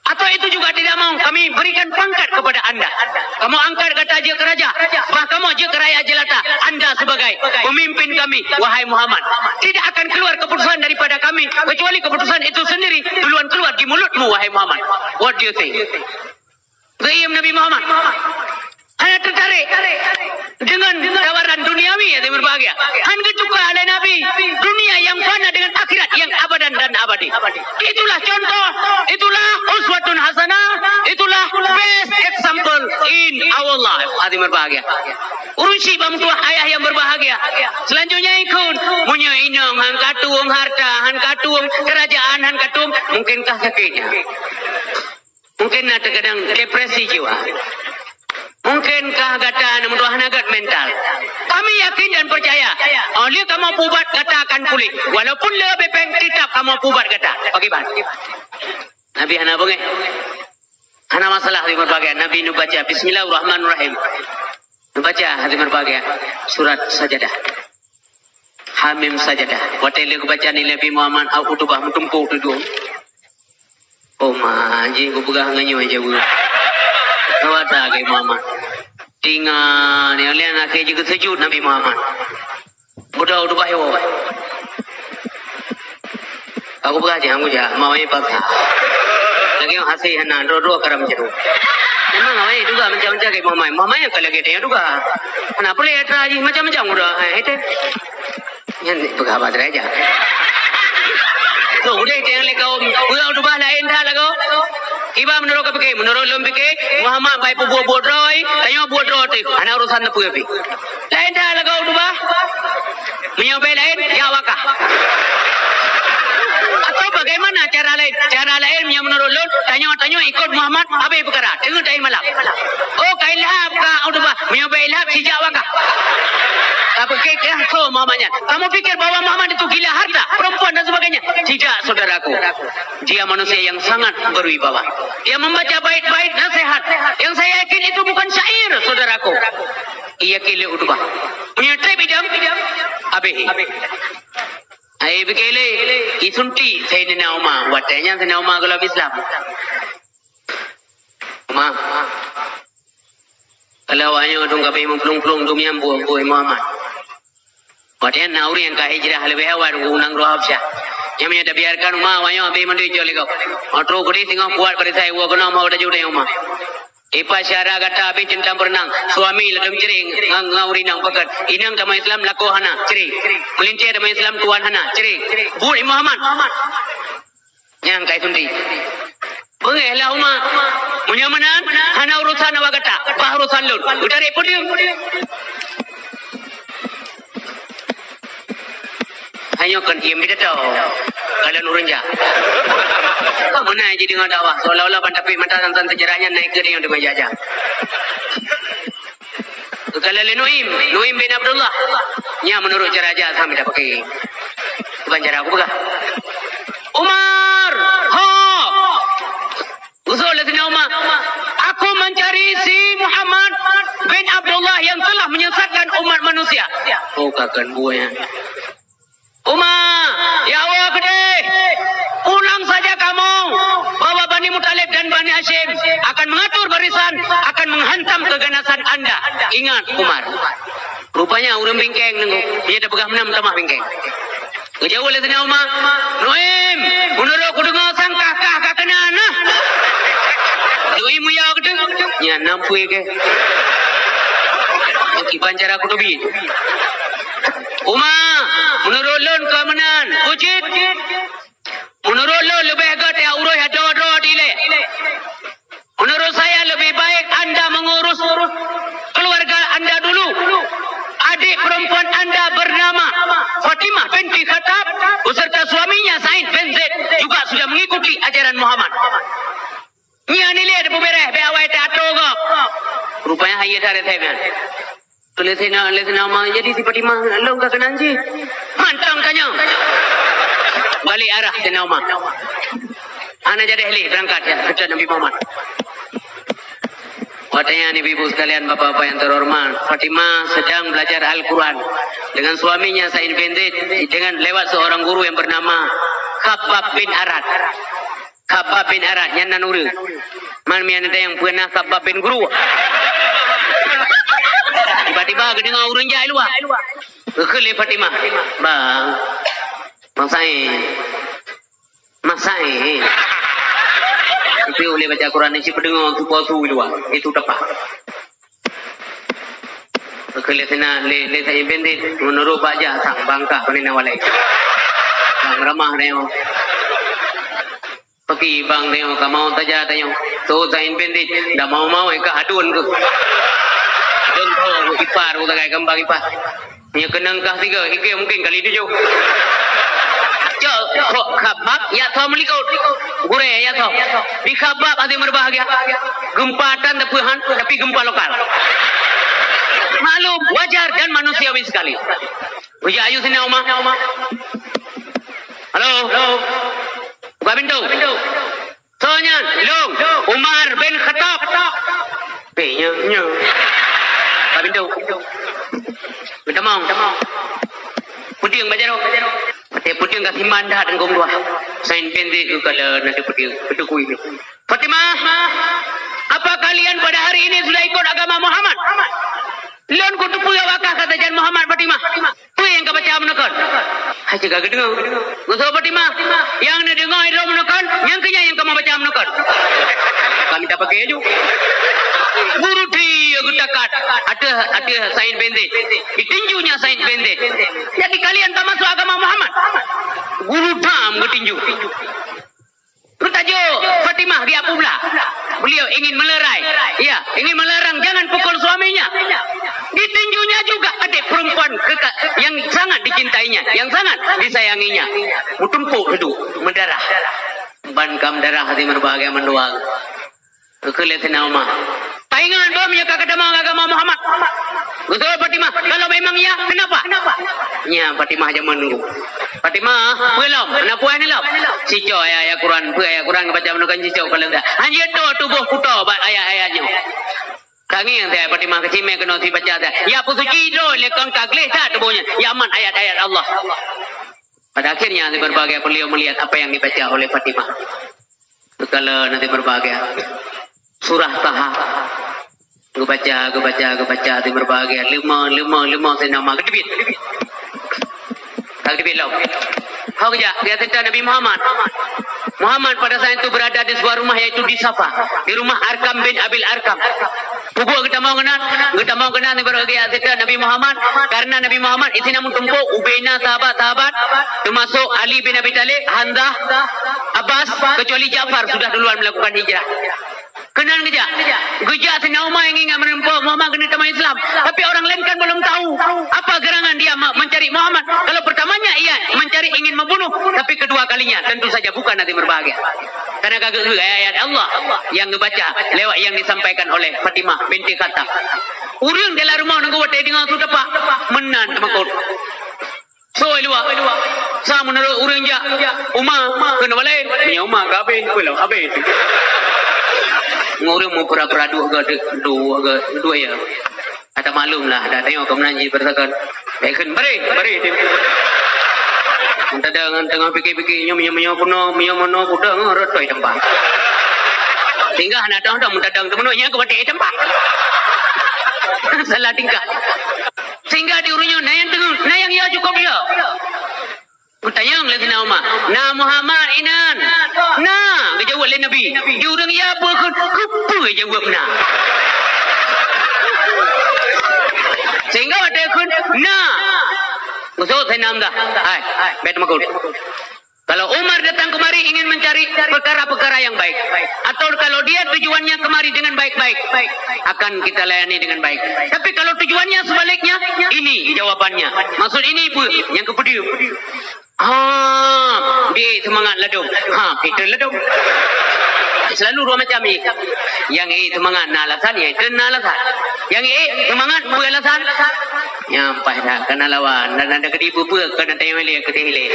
Atau itu juga tidak mau, kami berikan pangkat kepada anda. Kamoe angkat gata jeuet keu raja, bah kamoe jeuet keu rakyat jelata. Anda sebagai pemimpin kami, wahai Muhammad. Tidak akan keluar keputusan daripada kami, kecuali keputusan itu sendiri duluan keluar di mulutmu, wahai Muhammad. What do you think? Geuiem Nabi Muhammad. Hana teutarek dengan tawaran duniawi, hadirin berbahagia. Han geutuka lé Nabi dunia yang fana dengan akhirat yang abadan dan abadi. Itulah contoh, itulah uswatun hasanah, itulah best example in our life. Hadirin berbahagia. Ureuëng syiek bak meutuwah ayah yang berbahagia. Selanjutnya ikut, meunyoe inong han katueng harta, han katueng kerajaan, han katueng, mungkinkah sakitnya? Mungkin na terkadang depresi jiwa. Mungkinkah gata aneuk meutuwah hana gét mental? Kami yakin dan percaya, oh lheueh kamoe pubat gata akan puléh. Walaupun le bepeng, tetap kamoe pubat gata. Pakriban? Nabi hana beungéh. Hana masalah, hadirin berbahagia. Nabi neubaca, "Bismillahirrahmanirrahim." Neubaca, hadirin berbahagia, surat Sajadah. Hamim Sajadah. Watée lheueh geubaca nilai Nabi Muhammad, Abu Utbah meutumpôk dudoe. Oh ma, jih geupeugah ngon nyoe jaweub. Kawata Nabi Muhammad. Tinggai, nyang lheueh akhé jih geuseujut Nabi Muhammad. Beudôh Utbah woe. Aku peugah jih, aku jak, ma wai paksa. Lagée hasé hana, droe-droe karam jero. Memang awai juga macam-macam ke Muhammad. Muhammad yang kalau kita juga. Kenapa boleh atra jih macam-macam udah. Hai, itu. Nyan peugah haba derajat. Tu, udah itu yang lé kaum. Udah Utbah lain dah lagu. Kiban meunurot kau pikir, meunurot lôn pikir, Muhammad bai peubuet buet droe, tanyoe buet droe teuh. Hana urusan teupeu pih. Lain dah lagu Utbah. Meunyoe bai lain, jak wakah. Atau bagaimana cara lain? Cara lain meunyoe meunurot lôn, tanyoe, tanyoe ikot Muhammad, habéh peukara. Teungeut tahi malam. Oh, ka ilham ka Utbah. Meunyoe bai ilham, sijak wakah. Tapi keu, keu, so Muhammad nyan. Kamu pikir bahwa Muhammad itu gila harta, perempuan dan sebagainya? Tidak, saudaraku. Dia manusia yang sangat berwibawa. Dia membaca bait-bait nasihat. Yang saya yakin itu bukan syair, saudaraku. Iya keu lé Utbah. Meunyoe trép idam, habéh. Ai bikele, isuntik Saidina Umar. Watèe nyan Saidina Umar gohlom Islam. Umar, kalau awak nyoe dong ka bai meuplueng-plueng dum nyang buet-buet Muhammad. Watèe nyan na ureueng nyang ka hijrah leubeh awai u nanggroe Habsyah. Nyan meunyoe tabiarkan Umar, awak nyoe habéh mandum icok lé gob. Meutrok keudeh singoh kuat barisan iwoe keunoe mau tajok deh Umar. Ipat syara gata habéh centang berenang. Suami ladom cre ngon, ngon ureueng inong pakat. Inong tamong Islam lakoe hana, cre. Meulintèe tamong Islam tuan hana, cre. Buet Muhammad. Nyang kai sunti. Beungèh lah Umar. Meunyoe meunan, hana urusan awak gata, bah urusan lôn. Utarek podium. Hanyoe kon diem bidata. Kalon ureueng jak. Apa meunan jideungoe dakwah? Seolah-olah ban tapi mata teuntang sejarah nyan naik keu deungon deungon jaja. Geukala lé Nuim, Nuim bin Abdullah. Nyan meunurot cara aja sampai dah pakai. Bukan cara aku peugah. Umar, ho! Usul lé Saidina Umar, "Aku mencari si Muhammad bin Abdullah yang telah menyesatkan umat manusia." Oh, kakan buaya. Umar, ya Allah keudeh, pulang saja kamu, bahwa Bani Muthalib dan Bani Hashim akan mengatur barisan, akan menghantam keganasan anda. Ingat, Umar. Rupanya ureueng bingkeng nunggu. Dia dah peugah menang tamah bingkeng. Geujaweueb lé Saidina Umar, "Nuim, meunurot kudeungoe sang kah-kah ka keunan nah." Nuim meuyue geuteuk, nyan nam pui keu. Kiban cara kuteubiet. "Umar, meunurot lôn keu meunan, keu cit. Meunurot lôn leubeh gét ya urus ya droe-droe dilèe." Menurut saya lebih baik anda mengurus keluarga anda dulu. Adik perempuan anda bernama Fatimah binti Khattab beserta suaminya Said bin Zaid juga sudah mengikuti ajaran Muhammad. Nyan ilèe dipeubeureh, bèk awai teuatoe gob. Rupanya hai that resep nyan. Tuléh Saidina, lé Saidina Umar, jadi si Fatimah lôn ka keunan jih. Mantong tanyoe. Balik arah Saidina Umar. Hana jadi lé berangkat ya, kata Nabi Muhammad. Watèe nyan, ibu-ibu sekalian, bapak-bapak yang terhormat, Fatimah sedang belajar Al-Quran dengan suaminya Said bin Zaid, dengan lewat seorang guru yang bernama Khabbab bin Arad. Khabbab bin Arad, nyan nan ureueng. Man mian ada nyang peuna Khabbab bin Guru. Tiba-tiba geudeungoe ureueng jai luwa. Geukheun lé Fatimah, "Bang, Bang Said. Bang Said." Tapi ulèe baca Quran ni, si peudeungoe su po su luwa. Itu tepat. Keu lé Saidina, lé, lé Said bin Zaid, meunurot bak jak sang bangkah peunina walai. Bang ramah nyoe. Paki bang nyoe, ka mau taja tanyoe. Tu Said bin Zaid, dah mau-mau ka hadun tu. Hadun tu, ipar, ku tagai kembang ipar. Nyoe keunong kah tiga, ikeu mungkin kali tujuh. Cok, kok Khabbab, ya tho meulikot. Gurèe, ya tho. Di Khabbab hati berbahagia. Gempa tan tapi han, tapi gempa lokal. Maklum, wajar dan manusiawi sekali. Ujar ayu sini, Umar. Halo. Buka pintu. Soe nyan? Lôn, Umar bin Khattab. Pih, nyo, nyo. Buka pintu. Minta maaf. Puding bak jaroe. Watèe puding ka siman dah teungku dua. Said bin Zaid kala na puding. Betul kui. Fatimah, apa kalian pada hari ini sudah ikut agama Muhammad? Lôn kuteupeue awak kah ka tajan Muhammad, Fatimah. Peue nyang ka baca meuneukon? Hai cit ka geudeungoe. Geusoe Fatimah, nyang neudeungoe droe meuneukon, nyang keu nyan nyang ka meubaca meuneukon. Kami tak pakai laju. Guru dia geutakat ateueh, ateueh Said bin Zaid. Ditinju nyan Said bin Zaid. Jadi kalian tak masuk agama Muhammad. Guru tham geutinju. Geutanyoe Fatimah di Abu Blah. Beliau ingin melerai. Ya, ingin melarang jangan pukul suaminya. Ditinjunya juga adik perempuan keka-, yang sangat dicintainya, yang sangat disayanginya. Meutumpôk dudoe, meudarah. Ban ka meudarah hati meureubahagia mandua. Keu lé Saidina Umar. Taingat bak meunyoe ka geutamong agama Muhammad. Geutanyong Fatimah, "Kalau memang iya, kenapa?" Nyan Fatimah jameun nunggu. "Fatimah, peue lom? Peue lom?" "Sicoe ayat-ayat Quran, peue ayat Quran geubaca meunurot sicoe kalau enggak." Hanjeuet tuboh kuto bak ayat-ayat nyoe. Tangieng teuh Fatimah keucimé keunoe sibaca teuh. Ya peusuci droe lé kon ka gleh that tuboh nyan. Ya amat ayat-ayat Allah. Pada akhirnya, hati meureubahagia, beliau melihat apa yang dibaca oleh Fatimah. Takalon hati meureubahagia. Surah Taha. Geubaca, geubaca, geubaca, hati meureubahagia. Leumo, leumo, leumo, Saidina Umar geuteubiet. Ka geuteubiet lom. Ho geujak, geujak teuntang Nabi Muhammad. Muhammad pada saat itu berada di sebuah rumah, yaitu di Safa, di rumah Arkam bin Abil Arkam. Peue buet geutamong keunan, geutamong keunan di barô geujak teuntang Nabi Muhammad, karena Nabi Muhammad isi na meutumpôk ubena sahabat-sahabat, termasuk Ali bin Abi Thalib, Hamzah, Abbas, kecuali Ja'far sudah duluan melakukan hijrah. Keunan geujak. Geujak Saidina Umar nyang ingat meurumpok Muhammad keuneuk tamong Islam. Tapi orang lain kan belum tahu apa gerangan dia ma-, mencari Muhammad. Kalau pertamanya ia mencari ingin membunuh, tapi kedua kalinya tentu saja bukan hati meureubahagia. Karena ka geu-, ayat-ayat Allah yang geubaca lewat yang disampaikan oleh Fatimah binti Khattab. Ureueng dalam rumoh nunggu watèe deungoe su tepak, meunan teumakot. Sôi luwa. Sa meunurot ureueng jak uma, keuneuk balek. Meunyoe uma ka habéh, peue lom habéh. Ureueng meupura-pura duek geuh, duek geuh, duek ya. Ata maklum lah, dah tengok keumeunang jih berdasarkan. Eh, kheun, bareh, bareh, tim. Tadang teungoh pikir-pikir, nyoe, nyoe, nyoe, kuno, nyoe, mono, kuda, ngon rot toi tempat. Sehingga hana tahu dah, meutadang teumeunoe, nyan keu batik tempat. Salah tingkah. Sehingga di ureueng nyoe, na nyang teungoh, na nyang ya cukup ya. Geutanyong lé Saidina Umar, "Na Muhammad inan?" "Na," geujaweueb lé Nabi. Di ureueng ya peue kheun, "Keupeue jaweueb na?" Sehingga watèe kheun, "Na." Geuseuôt Saidina Hamzah, "Hai, hai, bèk teumakot. Kalau Umar datang kemari ingin mencari perkara-perkara yang baik, atau kalau dia tujuannya kemari dengan baik-baik, akan kita layani dengan baik. Tapi kalau tujuannya sebaliknya, ini jawabannya." Maksud ini peue? Nyang keupeudeuh. Ha, di seumangat ladôm. Ha, kita ladôm. Selalu dua macam ni. Nyang ék seumangat na alasan, nyang ék na alasan. Nyang ék seumangat peue alasan? Nyan paih that, kana lawan. Dan ada keu dipeue-peue, kana tayong ilée, keu tayong ilée.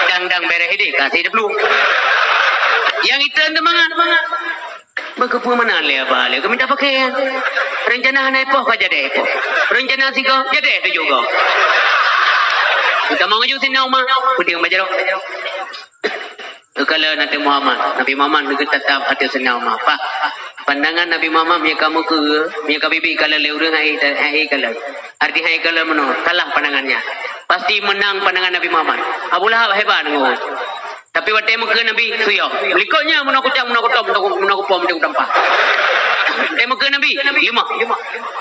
Dang-dang bèrèh idéh, ka sit diplueng. Nyang iteun seumangat. Beukeupeu meunan lé Abah lé, keuminta pakaian. Reuncana hana ipoh ka jadi ipoh. Reuncana sigoe jadi tujoh goe. Geutamong laju Saidina Umar, peudeueng bak jaroe. Geukalon ateueh Muhammad. Nabi Muhammad geuteutab ateueh Saidina Umar. Pak, pandangan Nabi Muhammad meunyoe ka meukeue, meunyoe ka biet-biet kalon lé ureueng hai, hai kalon. Arti hai kalon meunoe, kalah pandangannya. Pasti menang pandangan Nabi Muhammad. Abu Lahab hebat ngon. Tapi watèe meukeue Nabi, suyok. Likotnya meunoe kucang, meunoe kutop, meunoe ku-, meunoe kupom, meunoe kutampah. Watèe meukeue Nabi, limah.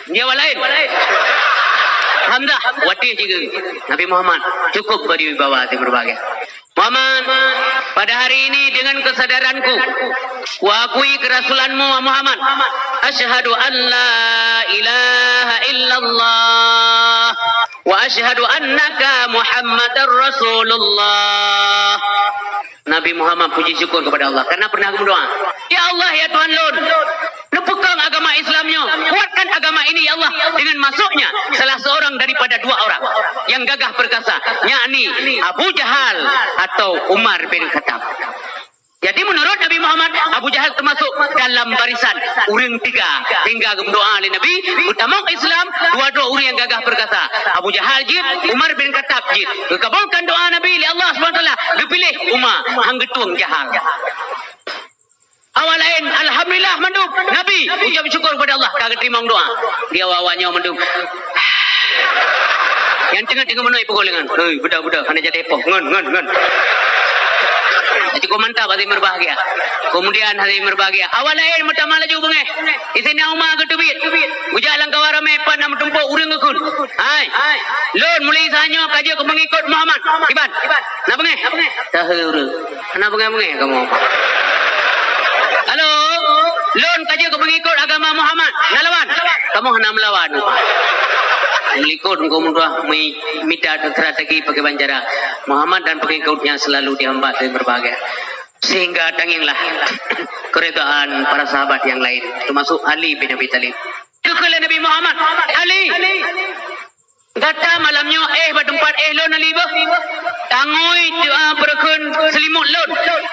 Dia awak laén. Hamzah, watèe jigeu. Nabi Muhammad, cukup berwibawa hati meureubahagia. Muhammad, pada hari ini dengan kesadaranku, kuakui kerasulanmu, Muhammad. Asyhadu an la ilaha illallah. Wa asyhadu annaka Muhammadar Rasulullah. Nabi Muhammad puji syukur kepada Allah karena pernah berdoa, "Ya Allah, ya Tuhan lôn, neupeukong agama Islam nyoe, kuatkan agama ini, ya Allah, dengan masuknya salah seorang daripada dua orang yang gagah perkasa, yakni Abu Jahal atau Umar bin Khattab." Jadi, menurut Nabi Muhammad, Abu Jahal termasuk dalam barisan ureueng tiga. Sehingga geumeudoa lé Nabi, geutamong Islam, dua droe ureueng nyang gagah peurkasa. Abu Jahal jeuet, Umar bin Khattab jeuet. Geukabulkan doa Nabi lé Allah Subhanahu Wa Taala, geupiléh Umar, han geutueng Jahal. Awak laén, alhamdulillah mandum. Nabi, ucap syukur kepada Allah, ka geuteurimong doa. Di awak-awak nyoe mandum. Nyang teungoh-teungoh meunoe pukul lengan. Hei, beudôh-beudôh, hana jadi poh. Ngon, ngon, ngon. Cukup mantap hadirin berbahagia. Kemudian hadirin berbahagia, awak laén meutamah laju beungéh. Di Saidina Umar geuteubiet. Geujak lam kawan ramé pat na meutumpôk ureuëng geukheun. Hai. Lôn mulai saat nyoe ka jeuet keu peungikot Muhammad. Kiban. Na beungéh? Tahe ureuëng. Hana beungéh-beungéh kamoe. Halo. Lôn ka jeuet keu peungikot agama Muhammad. Na lawan? Kamoe hana meulawan. Likot engkau mudah mita strategi pakriban cara Muhammad dan pengikutnya selalu dihambat dan berbahagia. Sehingga tangienglah keredaan para sahabat yang lain, termasuk Ali bin Abi Thalib. Keukeula Nabi Muhammad, Ali. Gata malam nyoe éh bak teumpat éh lôn Ali beuh. Tangui doa beureukeun seulimut lôn,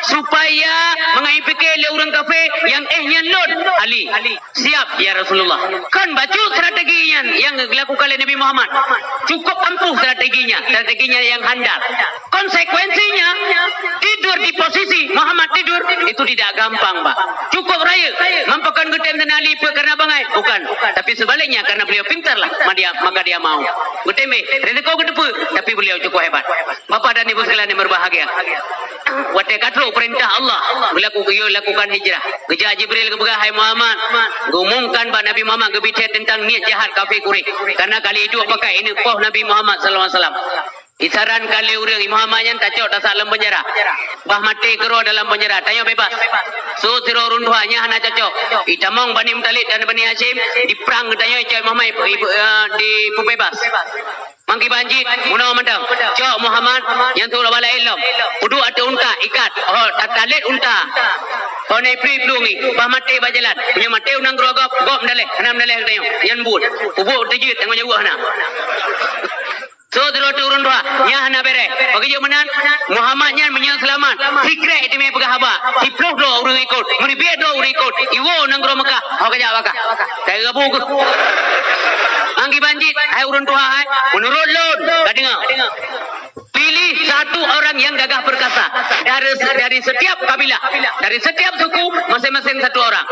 supaya mangat jipike lé ureuëng kafé nyang éh nyan lôn, Ali. Siap, ya Rasulullah. Kon bacut strategi nyan nyang dilakukan lé Nabi Muhammad. Cukup ampuh strateginya, strateginya yang handal. Konsekuensinya, tidur di posisi Muhammad tidur, itu tidak gampang, Pak. Cukup rayeuk. Mampakon geutem dan ahli peue karena bangai? Bukan. Tapi sebaliknya, karena beliau pintarlah, ma-, dia, maka dia mau. Geutem, eh, risiko geuteupeue, tapi beliau cukup hebat. Bapak dan Ibu sekalian yang berbahagia, watée ka trok perintah Allah, geulaku-, geuyue lakukan hijrah. Geujak Jibril geupeugah, "Hai Muhammad, geuumumkan bak Nabi Muhammad geubithe teuntang niet jahat kafé Quraisy, karena kali itu pakai ini poh Nabi Muhammad sallallahu alaihi wasallam." Isaran kali ureuëng, Muhammad nyan tacok tasak lam penjara. Bah maté keudroe dalam penjara, tanyoe bebas. Su sidroe ureuëng tuha, nyan hana cocok. Itamong Bani Muthalib dan Bani Hasyim, diprang geutanyoe, icok Muhammad ipe-, ipe-, eh, dipeubebas. Mangki banjit, bunoe mantong. Cok Muhammad, nyan tu laba laén lom. Peuduek ateueh unta, ikat. Oh, tatalét unta. Oh, na ipriek plueng i, bah maté bak jalan. Meunyoe maté u nanggroe gob, gob meudaleh, hana meudaleh geutanyoe. Nyan buet. Peubuet teujeuet, tanggong jaweueb hana. So, sidroe ureuëng tuha, nyan hana bereh. Bagi jeuet meunan, Muhammad nyan meunyoe seulamat, sikrek teumé peugah haba, siploh droe ureuëng ikot, meuribèe droe ureuëng ikot, iwoe nanggroe Mekah, ho ka jak baka. Ka geugabu keuh. Mangki banjit, hai ureuëng tuha, hai, meunurot lôn, ka deungoe. Pilih satu orang yang gagah perkasa dari, dari setiap kabilah, dari setiap suku, masing-masing satu orang.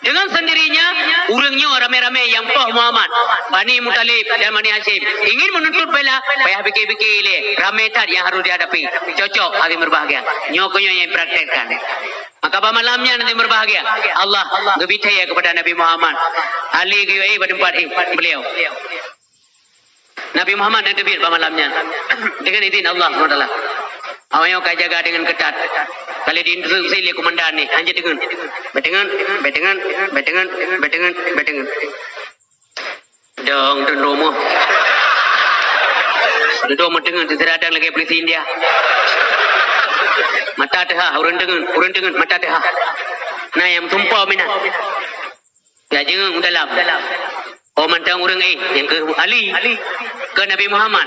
Dengan sendirinya, ureuëng nyoe ramé-ramé nyang poh Muhammad, Bani Muthalib dan Bani Hasyim, ingin menuntut bela, payah pikir-pikir lé, ramé that nyang harôh jihadapi. Cocok, hadirin berbahagia. Nyoe keuh nyoe nyang praktekkan. Maka bak malam nyan, hadirin berbahagia, Allah geubri thèe keupada Nabi Muhammad. Ali geuyue éh bak teumpat éh beliau. Nabi Muhammad neuteubiet bak malam nyan deungon idhin Allah subhanahu wa taala. Awaknyoe ka jaga deungon keutat. Ka lheueh diinstruksi lé komandan nyan, hanjeuet deungon. Bèk deungon, bèk deungon, bèk deungon, bèk deungon, bèk deungon. Dong, dong, dong, moh. Dong, dong, moh deungon, seusidang lagèe polisi India. Mata teuhah, ureueng deungon, ureueng deungon, mata teuhah. Na nyang meusumpah meunan. Geujak jeungeung u dalam. Oh, mantong ureueng éh, nyang keuh Ali, keu Nabi Muhammad.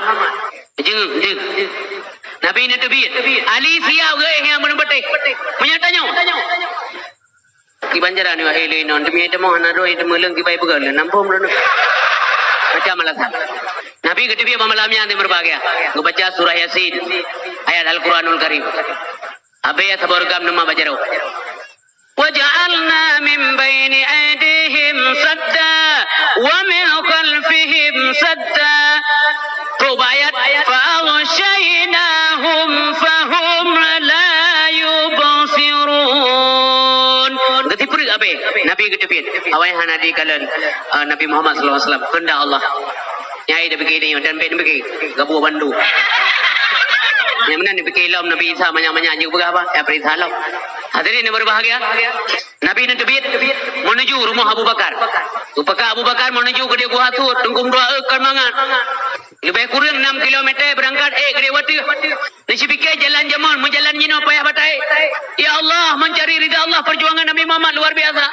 Jeungeung, deuh. Nabi neuteubiet. Ali siap geuéh nyang meunan patéh. Meunyoe tanyoe. Kiban jalan ni, wahai lé non, demi teuma hana droe, teuma leueng kiban peugah lé, nampung droe. Macam alasan. Nabi geuteubiet bak malam nyan, hadirin berbahagia. Geubaca surah Yasin, ayat Al-Quranul Karim. Abéh saboh reugam teuma bak jaroe. وجعلنا من بين أيديهم سدا ومن خلفهم سدا فأغشيناهم فهم لا يبصرون. Geuteubiet abéh, Nabi geuteubiet. Awai hana dikalon, eh, Nabi Muhammad sallallahu alaihi wasallam. Kehendak Allah. Nyai dah pergi ni, dan bek pergi. Gabuh bandu. Nyang meunan dipike lom Nabi Isa manyak-manyak jeuet peugah apa? Ya, peurintah lom. Hadirin yang berbahagia, Nabi neuteubiet menuju rumoh Abu Bakar. Geupeugah Abu Bakar menuju keudéh Guha Thur, teungku dua e kon mangat. Leubeh kureueng enam kilometer beurangkat ék keudéh wateuh. Neusipike jalan jameun, meujalan jinoe payah batai. Ya Allah, mencari ridha Allah, perjuangan Nabi Muhammad luar biasa.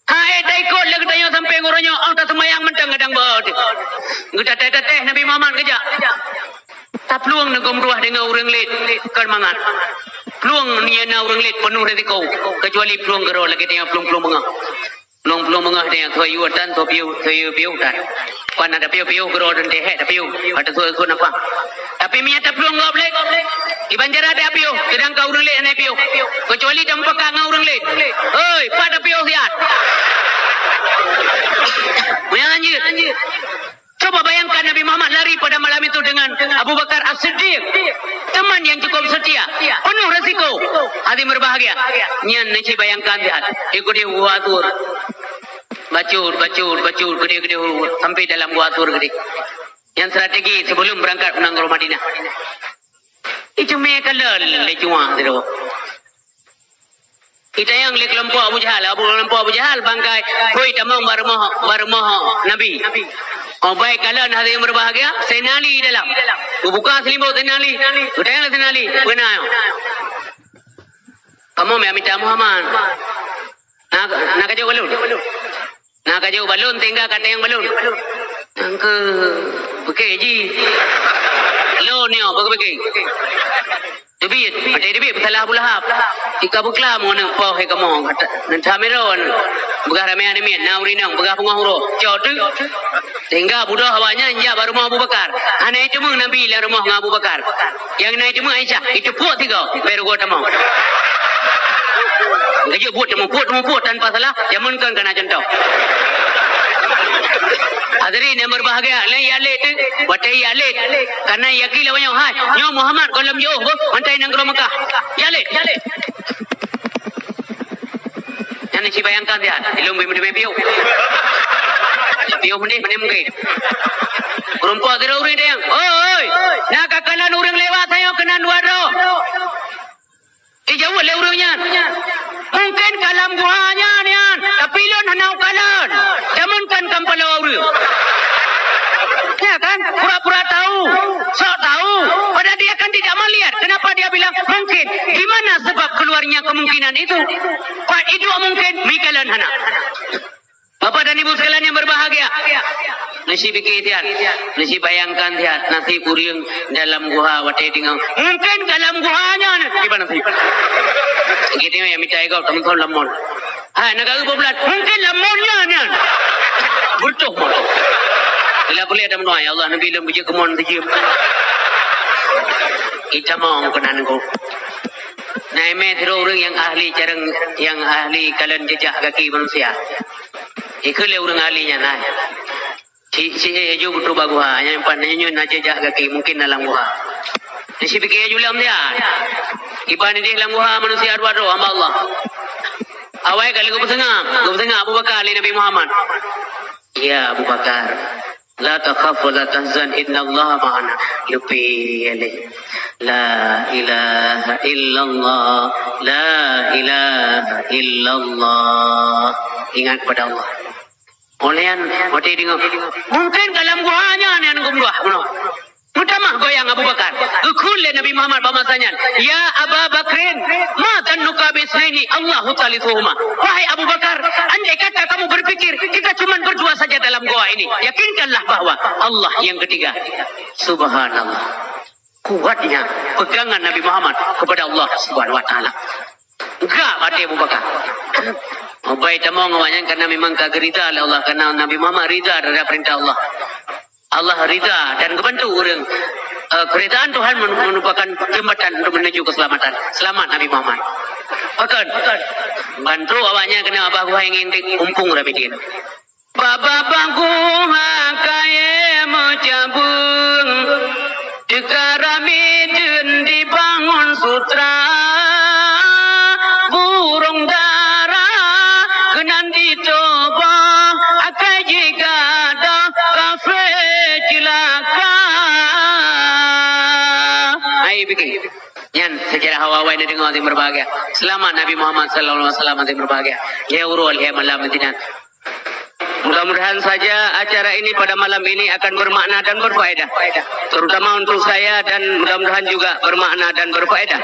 Hai, taikot lé geutanyoe sampai ngon uroe nyoe, oh, taseumayang mantong gadang beuet. Geutatéh-tatéh Nabi Muhammad geujak. Taplueng neugom ruah deungon ureueng lét kon mangat. Plueng nyan na ureueng lét peunoh risiko, keucuali plueng keudroe lagèe tanyoe plueng-plueng beungoh. Plueng-plueng beungoh tanyoe, soe yue tan, soe piôh, soe yue piôh tan. Pan ada piôh-piôh keudroe dan teuhèk tapiôh, atau soe-soe nafah. Tapi meunyo taplueng gob lé, iban jaroe tapiôh, seudangkan ureueng lét hana piôh. Keucuali tamupakat ngon ureueng lét. Hei, pat tapiôh siat. Meunyo lanjut. Bayangkan Nabi Muhammad lari pada malam itu dengan Abu Bakar As-Siddiq, teman yang cukup setia, penuh resiko. Hadirin berbahagia, nyan neuci bayangkan siat. Ikut di Gua Thur. Bacut, bacut, bacut, keudéh-keudéh, sampai dalam Gua Thur keudéh. Nyan strategi sebelum berangkat u nanggroe Madinah. Icumé kalon lé cuak sidroe. Itanyong lé keulompok Abu Jahal, Abu, keulompok Abu Jahal bangkai, "Hôi, tamong bak rumoh, bak rumoh Nabi." Oh, bai kalon hadirin berbahagia, Saidina Ali dalam. Geubuka seulimbot Saidina Ali. Geutanyong lé Saidina Ali, "Peue na nyoe?" "Kamoe mita Muhammad." Na, na kajok balon. Na kajok balon, sehingga ka tayang balon. Nyang keu beuke ji. Lôn nyoe, beuke-beuke. Teubiet, watèe teubiet peusalah Abu Lahab. Ika beuklam ngon poh he kamoe. Nan Samirun. Peugah ramè aneuk miet, na ureueng inong, peugah beungoh uroe. Cok teuk. Sehingga budôh awaknyan jak bak rumoh Abu Bakar. Hana iteumeung Nabi lam rumoh ngon Abu Bakar. Nyang na iteumeung Aisyah, iteupuek sigoe, bèk rugoe tamong. Geujok buet tamong, puek tamong, puek tanpa salah, jameun kon ka na cuntoh. Hadirin yang berbahagia, lé ya lé tu, watèe ya lé, karena yakin lawan nyoe, hai, nyoe Muhammad goh lom jiôh, boh, mantai nanggroe Mekah. Ya lé. Nyan ci bayangkan siat, ilôn bri meudeh piôh. Piôh meudeh, meudeh mungkin. Meurumpok sidroe ureueng tanyong, "Oi, oi, na kakalon ureueng lewat tanyoe keunan dua droe?" Ijaweueb lé ureueng nyan, "Mungken ka lam guha nyan, nyan, tapi lôn hana kalon. Jameun kon kampaloe ureueng." Ya kan? Pura-pura tahu, sok tahu, padahal dia kan tidak melihat. Kenapa dia bilang mungkin? Di mana sebab keluarnya kemungkinan itu? Pat iduek mungkin, meukalon hana. Bapak dan Ibu sekalian yang berbahagia, neuci pike siat, neuci bayangkan siat nasib ureueng dalam guha watèe deungö, "Mungken ka lam guha nyan." Kiban nasib? Geutanyoe nyang mita igob, teumeuthon lam mon. Hai, na geuh peue bulan? "Mungken lam mon nyan, nyan." Beureutoh mon. Bila boleh ada meudoa, "Ya Allah, neubi lôn beujeuet keu mon sijeuem." Itamong keunan geuh. Na imè sidroe ureueng nyang ahli carông, nyang ahli kalon jejak gaki manusia. Ikheun lé ureueng ahli nyan, hai. Ci, ci, eh, ju beutôi bak guha, nyang pat nyoe na jejak gaki, mungkin na lam guha. Neuci pike ju lam dia. Iban ideh lam guha manusia dua droe hamba Allah. Awai ka lheueh geupeusangap, geupeusangap Abu Bakar lé Nabi Muhammad. "Ya Abu Bakar, la takhaf wa la tahzan, innallaha ma'ana." Leupie lé. La ilaha illallah, la ilaha illallah. Ingat kepada Allah. Óh lheueh nyan, watèe deungö, "Mungken ka lam guha nyan, nyan geumeudoa, meunoe." Meutamah goyang Abu Bakar. Geukheun lé Nabi Muhammad bak masa nyan, "Ya Aba Bakrin, ma zannuka bi itsnaini Allahu tsalisuhuma?" Wahai Abu Bakar, andai kata kamu berpikir kita cuma berdua saja dalam goa ini, yakinkanlah bahwa Allah yang ketiga. Subhanallah. Kuatnya pegangan Nabi Muhammad kepada Allah Subhanahu wa Taala. Gak até Abu Bakar. Bai tamong awaknyan karena memang ka geurida lé Allah, karena Nabi Muhammad rida terhadap perintah Allah. Allah rida dan geubantu ureueng, eh, keuridaan Tuhan men-, merupakan jembatan untuk menuju keselamatan. Selamat Nabi Muhammad. Pakon? Bantu awaknyan keuneuk babah guha ngieng dek umpung ramidin. Babah guha kayèe meucabeueng, teuka ramidin dibangun sutra. Burông dara keunan jiteuboh, akai jih gadôh kafé ceulaka. Hai, pike. Nyan seujarah awai-awai neudeungoe hadirin berbahagia. Selamat Nabi Muhammad sallallahu alaihi wasallam hadirin berbahagia. Lhèe uroe lhèe malam sinan. Mudah-mudahan saja acara ini pada malam ini akan bermakna dan berfaedah, terutama untuk saya, dan mudah-mudahan juga bermakna dan berfaedah